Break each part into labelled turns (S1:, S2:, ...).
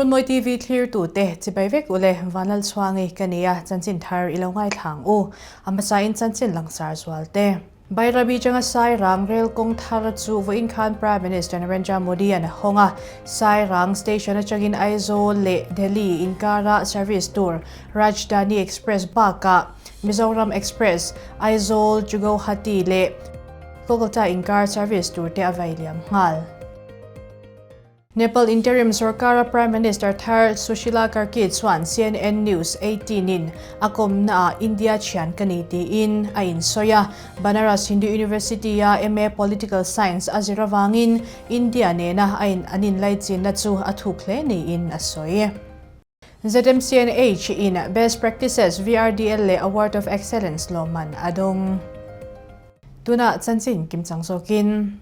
S1: Runmawi TV thlirtute chibai vek ule Vanlalchhuangi ka ni a, chanchin thar i lo ngaithla ang u. A hmasain chanchin langsar zual te. Bairabi changa Sairang rel kawng thar chu vawiin khan Prime Minister Narendra Modi an hawng a. Sairang station atangin Aizawl leh Delhi inkara service tur Rajdhani Express bakah Mizoram Express, Aizawl to Guwahati leh Kolkata inkar service tur te a vai liam nghal. Nepal interim sorkara Prime Minister thar Sushila Karki chuan CNN News 18 in a kawmnaah India thian ka ni tiin a insawi a. Banaras Hindu University-a MA Political Science a zir avangin India nena a in an inlaichinna chu a thuk hle niin a sawi. ZMCNH in Best Practices VRDL leh Award of Excellence lawmman a dawng. Tunah chanchin kimchang zawkin.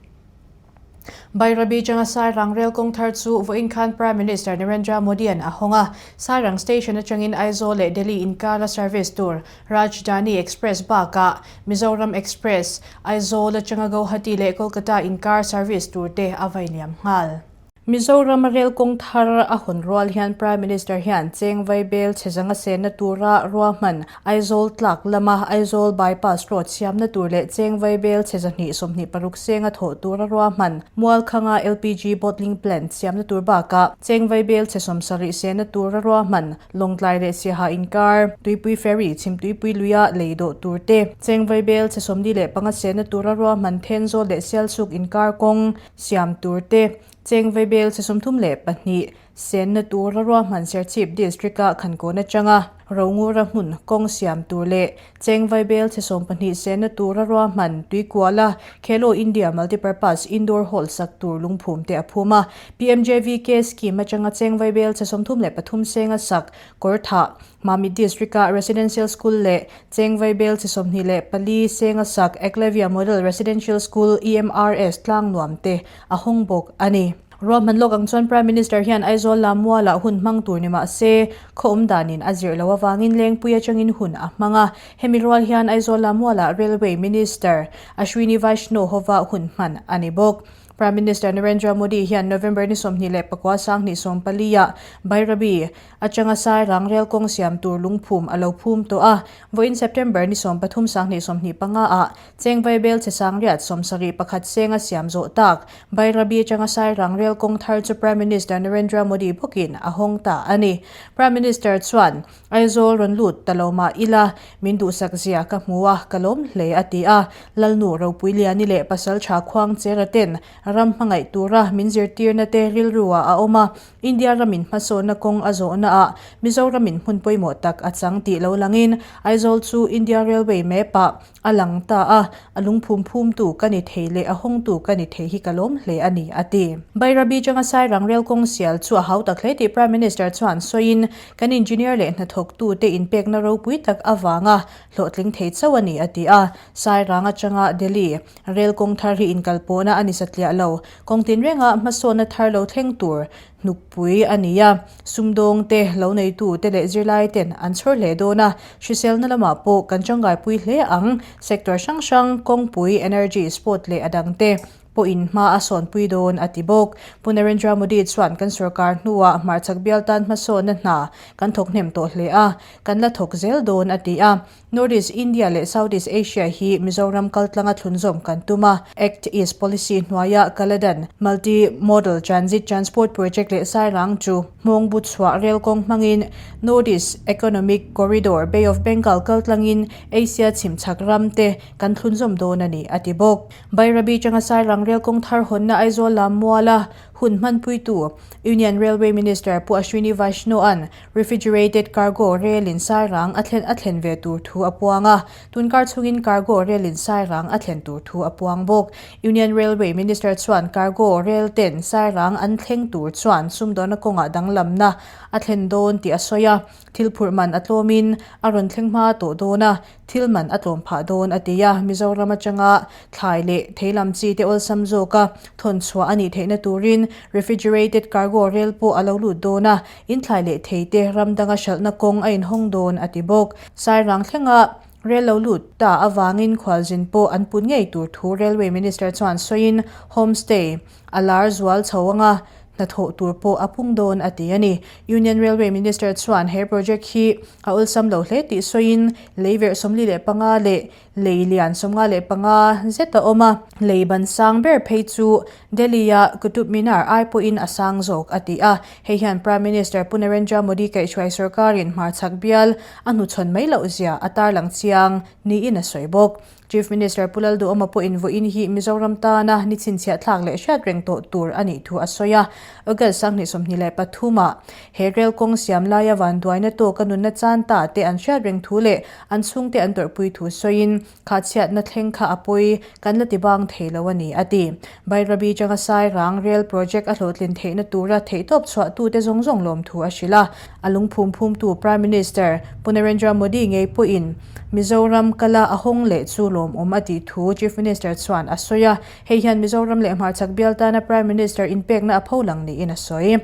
S1: Bairabi changa Sairang rel kawng thar chu vawiin khan Prime Minister Narendra Modi-a'n a hawng a. Sairang station atangin Aizawl leh Delhi inkara service tur Rajdhani Express bakah Mizoram Express, Aizawl atanga Guwahati leh Kolkata inkar service tur te a vai liam nghal. Mizoram a rel kawng thar a hawn rual hian Prime Minister hian cheng vaibel chhe zanga senna tura ruahman Aizawl tlak lama Aizawl Bypass Road siamna tur leh cheng vaibel chhe 226 senga thawh tura ruahman Mualkhanga LPG Bottling Plant siamna tur bakah cheng vaibel chhe 70 senna tura ruahman Lawngtlai leh Siaha inkar Tuipui Ferry Chhimtuipui luia lei dawh tur te cheng vaibel chhe 45 senna tura ruahman Thenzawl leh Sialsuk inkar kawng Siam tur te, Cheng Vaibel che 32, senna tura ruahman Serchhip District-a Khankawn atanga Rongura hmun kawng siam tur leh Cheng Vaibel che 12 senna tura ruahman Tuikuala Khelo India Multipurpose Indoor Hall sak tur lungphum te a phum a. PMJVK scheme atanga Cheng Vaibel che 33 senga sak kawr thah Mamit District-a Residential School leh Cheng Vaibel chi 24 senga sak Eklavya Model Residential School, EMRS, tlang nuam te a hawng bawk a ni. Ruahman lawk ang chuan Prime Minister hian Aizawl Lammualah hun hmang tur ni mah se, khaw awm danin a zirh loh avangin Lengpui atangin hun a hmang a. Hemi rual hian Aizawl Lammualah Railway Minister Ashwini Vaishnaw hova hun hman a ni bawk. Prime Minister Narendra Modi hian November ni 29 2014 ah Bairabi Atanga Sairang rel kawng siam tur lungphum a lo phum tawh a, vawiin September ni 13 2025 ah Cheng Vaibel che sangriat 71 senga siam zawh tak Bairabi atanga Sairang rel kawng thar chu Prime Minister Narendra Modi bawkin a hawng ta a ni. Prime Minister chuan, Aizawl rawn lut ta lo mah ila, min duhsak zia ka hmu a, ka lawm hle a ti a. Lalnu Ropuiliani leh Pasaltha Khuangchera ten ram hmangaih tura min zirtirna te rilru ah a awm a, India ramin hmasawnna kawng a zawhnaah Mizoramin hmun pawimawh tak a chang tih lo langin Aizawl chu India Railway map-ah a lang ta a, a lungphum phumtu ka ni thei leh a hawngtu ka ni thei hi ka lawm hle a ni, a ti. Bairabi changa Sairang rel kawng sial chu a hau tak hle tih Prime Minister chuan sawiin, Kan engineer leh hnathawktute inpekna ropui tak avanga hlawhtling thei chauh a ni, a ti a. Sairang atanga Delhi Rel kawng thar hi inkalpawhna a ni satliah lo. Kawng tinrenga hmasawnna thar lo thleng tur hnukpui a ni a, sumdawng te, lo neitu te leh zirlai ten an chhawr hle dawn a, hriselna lamah pawh kan tangkaipui hle ang. Sector hrang hrang, kawngpui, energy, sport leh a dang te pawhin hma a sawnpui dawn a ti bawk. Pu Narendra Modi chuan kan sorkar hnuah hmarchhak bial tan hmasawnna hna kan thawk hnem tawh hle a, kan la thawk zel dawn a ti a. North East India leh South East Asia hi Mizoram kaltlanga thlunzawm kan tum a, Act East Policy hnuaia Kaladan Multi Modal Transit Transport Project leh Sairang chu hmawngbu chhuah rel kawng hmangin North East Economic Corridor Bay of Bengal kaltlangin Asia chhimchhak ram te kan thlunzawm dawn a ni, a ti bawk. Bairabi changa Sairang rel kawng thar hawnna Aizawl Lammuala hun hmanpuitu Union Railway Minister Pu Ashwini Vaishnaw-a'n Refrigerated cargo rel in Sairang a thlen a thlen ve tur thu a puang a, tunkar chhungin cargo rel in Sairang a thlen tur thu a puang bawk. Union Railway Minister chuan cargo rel ten Sairang an thleng tur chuan sumdawna kawngah danglamna a thlen dawn tih a sawi a, thil phurh man a tlawmin a rawn thleng hma tawh dawn a, thil man a tlawm phah dawn a ti a, Mizoram atanga thlai leh thei lam chi te awlsam zawka thawn chhuah a nih theihna turin refrigerated cargo rel pawh a lo lut dawn a, in thlai leh thei te ram danga hralhna kawng a inhawng dawn a ti bawk. Sairang thlenga rel lo lut ta avangin khualzin pawh an put ngei tur thu Railway Minister chuan sawiin homestay a lar zual chho anga. hnathawh tur pawh a pung dawn a ti a ni. Union Railway Minister chuan he project hi a awlsam lo hle tih sawiin lei verh 45 leh lei lian 55 zet a awm a, lei ban sang ber phei chu Delhi-a Qutub Minar ai pawhin a sang zawk a ti a. Hei hian Prime Minister Pu Narendra Modi kaihhruai sorkarin hmarchhak bial a hnuchhawn mai loh zia a tarlang chiang niin a sawi bawk. Chief Minister Pu Lalduhawma pawhin vawiin hi Mizoram tana ni chhinchhiah thlak leh hriat reng tawh tur a nih thu a sawi a. August 2023 ah he rel kawng siam laia vanduaina tawka nunna chan ta te an hriat reng thu leh an chhungte an tawrhpui thu sawiin kha chhiatna thleng kha a pawi kan la ti bang thei lo a ni, a ti. Bairabi changa Sairang Rail Project a hlawhtlin theihna tura theihtawp chhuahtute zawng zawng lawmthu a hrilh a. A lungphum phumtu Prime Minister Pu Narendra Modi ngei pawhin Mizoram kala a hawng leh chu lawmawm a tih thu Chief Minister chuan a sawi a. Hei hian Mizoram leh hmarchhak bial tana Prime Minister inpekna a pholang niin a sawi.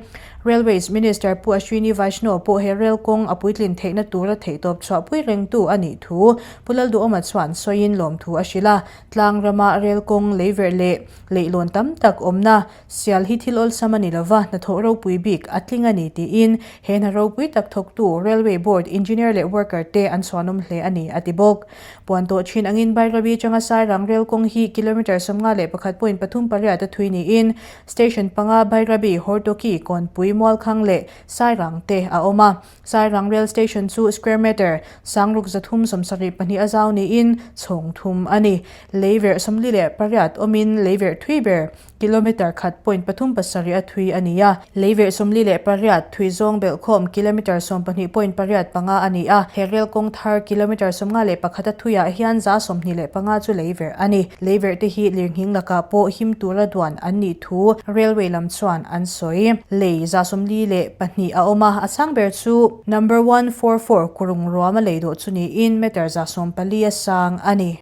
S1: Railways Minister Pu Ashwini Vaishnaw pawh he rail kawng a puitlin theihna tura theihtawp chhuahpui rengtu a nih thu Pu Lalduhawma chuan sawiin lawmthu a hrilh a. Tlang rama rel kawng leiverh leh leihlawn tam tak awmna Sial hi thil awlsam a ni lova, hnathawh ropui bik a tling a ni tiin he hna ropui tak thawktu Railway Board Engineer leh Worker te an chhuanawm hle a ni, a ti bawk. Puan tawh thin angin Bairabi atanga Sairang rel kawng hi kilometre 51.38 a thui niin Station panga Bairabi, Hortoki, Kawnpui, Mualkhang leh Sairang te a awm a. Sairang Rail Station chu square metre 6372 a zau niin chhawng thum a ni. Leiverh 48 awmin leiverh thui ber kilometre khat point pathum pasarih a thui a ni a. Leiverh 48 thui zawng belhkhawm kilometre 12 point pariat panga a ni a. He rail kawng thar kilometre 51 a thuiah hian 25% chu leiverh a ni. Leiverh te hi lirnghing lakah pawh him tura duan an nih thu railway lam chuan an sawi. Lei 42 a awm a, a chhang ber chu number 144 kurung ruama lei dawh chu niin meter 14% a sang a ni.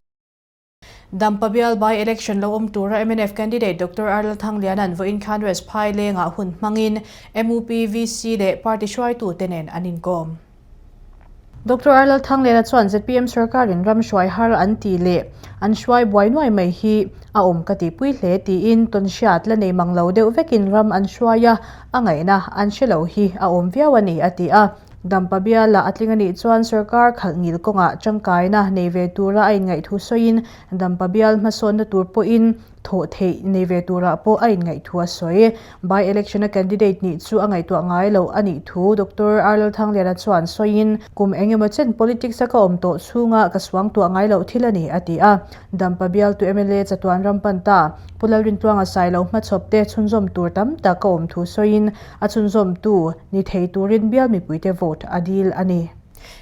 S1: Dampa bial by election lo awm tura mnf candidate Doctor Arnold Thangliana'n vawiin khan West Phailengah hun hmangin MUP, VC leh party hruaitute nen an inkawm. Doctor Arlal Thangliana chuan zpm sorkarin ram hruai har an tih leh an hruai buai nuai mai hi a awm ka tihpui hle tiin tawnhriat la nei mang lo deuh vekin ram an hruai a, a ngaihna an hre lo hi a awm viau a ni a ti a. Dampa biala a tling a nih chuan sorkar khalh ngil kawngah tangkaina nei ve tura a inngaih thu sawiin Dampa bial hmasawnna tur pawhin thawh theih nei ve turah pawh a inngaih thu a sawi. By election a candidate nih chu a ngaihtuah ngai loh a nih thu Doctor R Lalthangliana chuan sawiin, Kum eng emaw chen politics a ka awm tawh chhunga ka suangtuah ngai loh thil a ni, a ti a. Dampa bialtu mla chatuan ram pan ta Pu Lalrintluanga Sailo hmachhawp te chhunzawm tur tam tak a awm thu sawiin, a chhunzawmtu ni thei turin bial mipuite vote a dil a ni.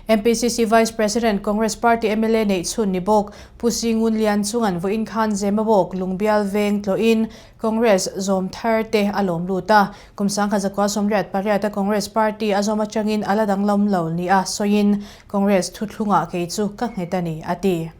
S1: MPCC Vice President, Congress Party mla neih chhun ni bawk Pu Singun Lian chungan vawiin khan Zemabawk Lungbial veng tlawhin Congress zawm thar te a lawm lut a. Kum 1988 a Congress Party a zawm atangin a la danglam lo nia sawiin Congress thuthlungah kei chu ka nghet a ni, a ti.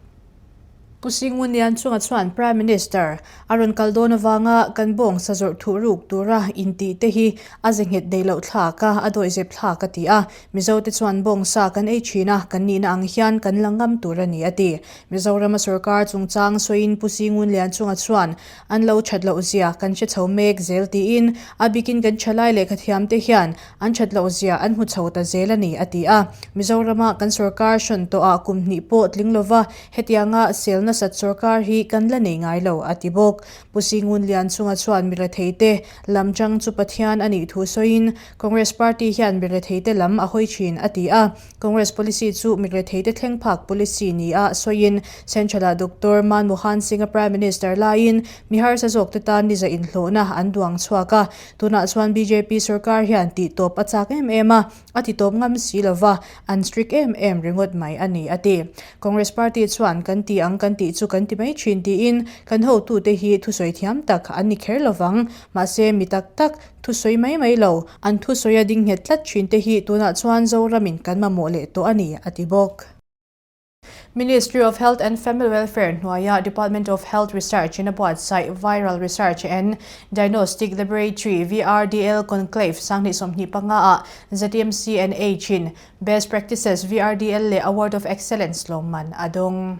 S1: Pu Singun Lian chunga chuan Prime Minister a rawn kal dawn avanga kan bawng sa zawrh thuh ruk tura intih te hi a ze nghet nei loh thlak a, a dawihzep thlak a ti a. Mizo te chuan bawng sa kan ei thin a, kan nihna ang hian kan la ngam tur a ni a ti. Mizorama sorkar chungchang sawiin Pu Singun Lian chunga chuan an lo that loh zia kan hre chho mek zel tiin a bikin kan thalai lehkhathiam te hian an that loh zia an hmu chho ta zel a ni a ti a. Mizorama kan sorkar hrawn tawhah kum hnih pawh tling lova Hetianga sel nasat sorkar hi kan la nei ngai lo, a ti bawk. Pu Singun Lian chunga chuan miretheite lam chang chu Pathian a nih thu sawiin, Congress party hian miretheite lam a hawi thin, a ti a. Congress policy chu miretheite thleng phak policy nia sawiin, Central-ah Doctor Manmohan Singh-a Prime Minister laiin mi harsa zawkte tan ni za inhlawhna an duang chhuak a. Tunah chuan bjp sorkar hian tihtawp a chak em em a. A ti tawp ngam si lova, an strict em em ringawt mai a ni, a ti. Congress party chuan kan ti ang kan tih chu kan ti mai thin tiin kan hotute hi thusawi thiam tak an ni kher lovang, mahse mi tak tak thusawi mai mai lo, an thusawi a ding nghet tlat thin te hi tunah chuan Zoramin kan mamawh leh tawh a ni, a ti bawk. Ministry of Health and Family Welfare hnuaia Department of Health Research in a buatsaih Viral Research and Diagnostic Laboratory, VRDL, Conclave 2025 ah ZMCNH in Best Practices VRDL leh Award of Excellence lawmman a dawng.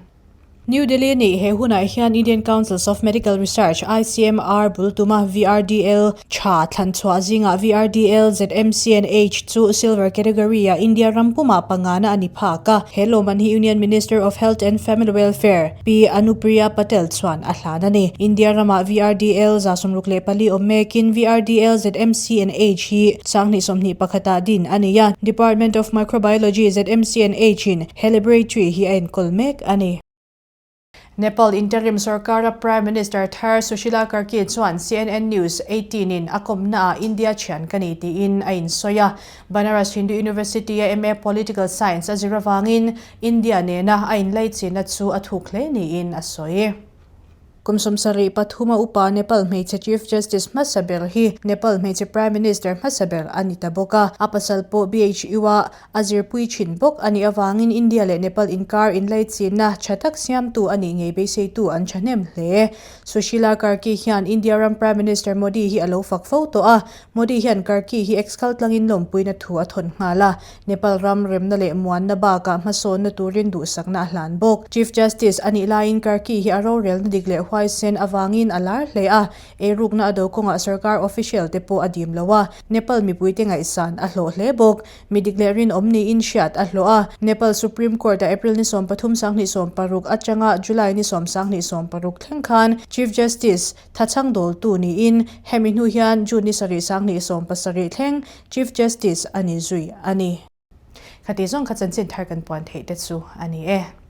S1: New Delhi ni he hunah hian Indian Councils of Medical Research, ICMR, bul tuma VRDL tha thlan chhuah zingah VRDL ZMCNH chu Silver category-ah India ram pumah pangana a ni phak a. He lawmman hi Union Minister of Health and Family Welfare, Pi Anupriya Patel chuan a hlan a ni. India ramah VRDL 64 awm mekin VRDL ZMCNH hi 2021ah din a ni a. Department of Microbiology ZMCNH in He laboratory hi a enkawl mek a ni. Nepal interim sorkara Prime Minister thar Sushila Karki chuan CNN News 18 in a kawmnaah India thian ka ni tiin a insawi a. Banaras Hindu University-a MA Political Science a zir avangin India nena a inlaichinna chu a thuk hle niin a sawi. Kum 73 a upa Nepal hmeichhe Chief Justice hmasa ber hi Nepal hmeichhe Prime Minister hmasa ber a ni ta bawk a. A pasal pawh BHU-a a zirpui thin bawk a nih avangin India leh Nepal inkar inlaichinna tha tak siamtu a nih ngei beiseitu an thahnem hle. Sushila Karki hian India ram Prime Minister Modi hi a lo fak fo tawh a, Modi hian Karki hi ex-kal tlangin lawmpuina thu a thawn nghal a, Nepal ram remna leh muanna bakah hmasawnna turin duhsakna a hlan bawk. Chief Justice a nih laiin Karki hi a rorelna dik leh huaisen avangin a lar hle a, eirukna a do kawngah sarkar official te pawh a dim lo a, Nepal mipuite ngaihsan a hlawh hle bawk. Mi dik leh rinawm niin hriat a hlawh a, Nepal Supreme Court-a April ni 13 2016 atanga July ni 10 2016 thleng khan Chief Justice Thachhang dawltu niin hemi hnu hian June ni 7 2017 thleng Chief Justice a ni zui a ni. Khati zawng kha chanchin thar kan puan theih te chu a ni e.